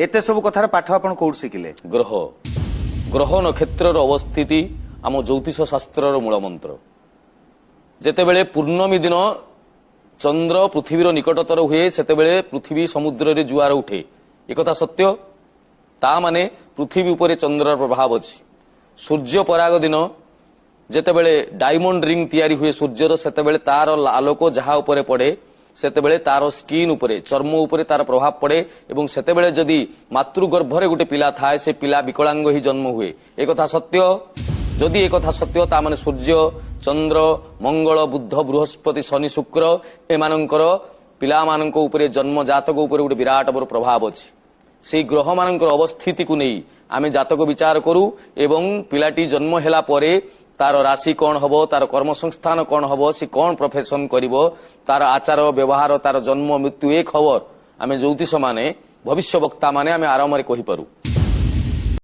ଏତେ ସବୁ କଥାର ପାଠ ଆପଣ କୋଉଠୁ ଶିଖିଲେ? ଗ୍ରହ ଗ୍ରହ ନକ୍ଷତ୍ରର ଅବସ୍ଥିତି ଆମ ଜ୍ୟୋତିଷ ଶାସ୍ତ୍ରର ମୂଳ ମନ୍ତ୍ର। ଯେତେବେଳେ ପୂର୍ଣ୍ଣମୀ ଦିନ ଚନ୍ଦ୍ର ପୃଥିବୀର ନିକଟତର ହୁଏ, ସେତେବେଳେ ପୃଥିବୀ ସମୁଦ୍ରରେ ଜୁଆର ଉଠେ। ଏକଥା ସତ୍ୟ। ତା ମାନେ ପୃଥିବୀ ଉପରେ ଚନ୍ଦ୍ରର ପ୍ରଭାବ ଅଛି। ସୂର୍ଯ୍ୟ ପରାଗ ଦିନ ଯେତେବେଳେ ଡାଇମଣ୍ଡ ରିଙ୍ଗ ତିଆରି ହୁଏ ସୂର୍ଯ୍ୟର, ସେତେବେଳେ ତାର ଆଲୋକ ଯାହା ଉପରେ ପଡେ, ସେତେବେଳେ ତାର ସ୍କିନ୍ ଉପରେ, ଚର୍ମ ଉପରେ ତାର ପ୍ରଭାବ ପଡେ ଏବଂ ସେତେବେଳେ ଯଦି ମାତୃଗର୍ଭରେ ଗୋଟେ ପିଲା ଥାଏ, ସେ ପିଲା ବିକଳାଙ୍ଗ ହିଁ ଜନ୍ମ ହୁଏ। ଏକଥା ସତ୍ୟ। ଯଦି ଏକଥା ସତ୍ୟ, ତା ମାନେ ସୂର୍ଯ୍ୟ, ଚନ୍ଦ୍ର, ମଙ୍ଗଳ, ବୁଧ, ବୃହସ୍ପତି, ଶନି, ଶୁକ୍ର ଏମାନଙ୍କର ପିଲାମାନଙ୍କ ଉପରେ, ଜନ୍ମ ଜାତକ ଉପରେ ଗୋଟେ ବିରାଟ ବଡ ପ୍ରଭାବ ଅଛି। ସେଇ ଗ୍ରହମାନଙ୍କର ଅବସ୍ଥିତିକୁ ନେଇ ଆମେ ଜାତକ ବିଚାର କରୁ ଏବଂ ପିଲାଟି ଜନ୍ମ ହେଲା ପରେ ତାର ରାଶି କଣ ହବ, ତାର କର୍ମସଂସ୍ଥାନ କଣ ହବ, ସେ କଣ ପ୍ରଫେସନ କରିବ, ତାର ଆଚାର ବ୍ୟବହାର, ତାର ଜନ୍ମ ମୃତ୍ୟୁ, ଏ ଖବର ଆମେ ଜ୍ୟୋତିଷ ମାନେ, ଭବିଷ୍ୟ ବକ୍ତା ମାନେ ଆମେ ଆରାମରେ କହିପାରୁ।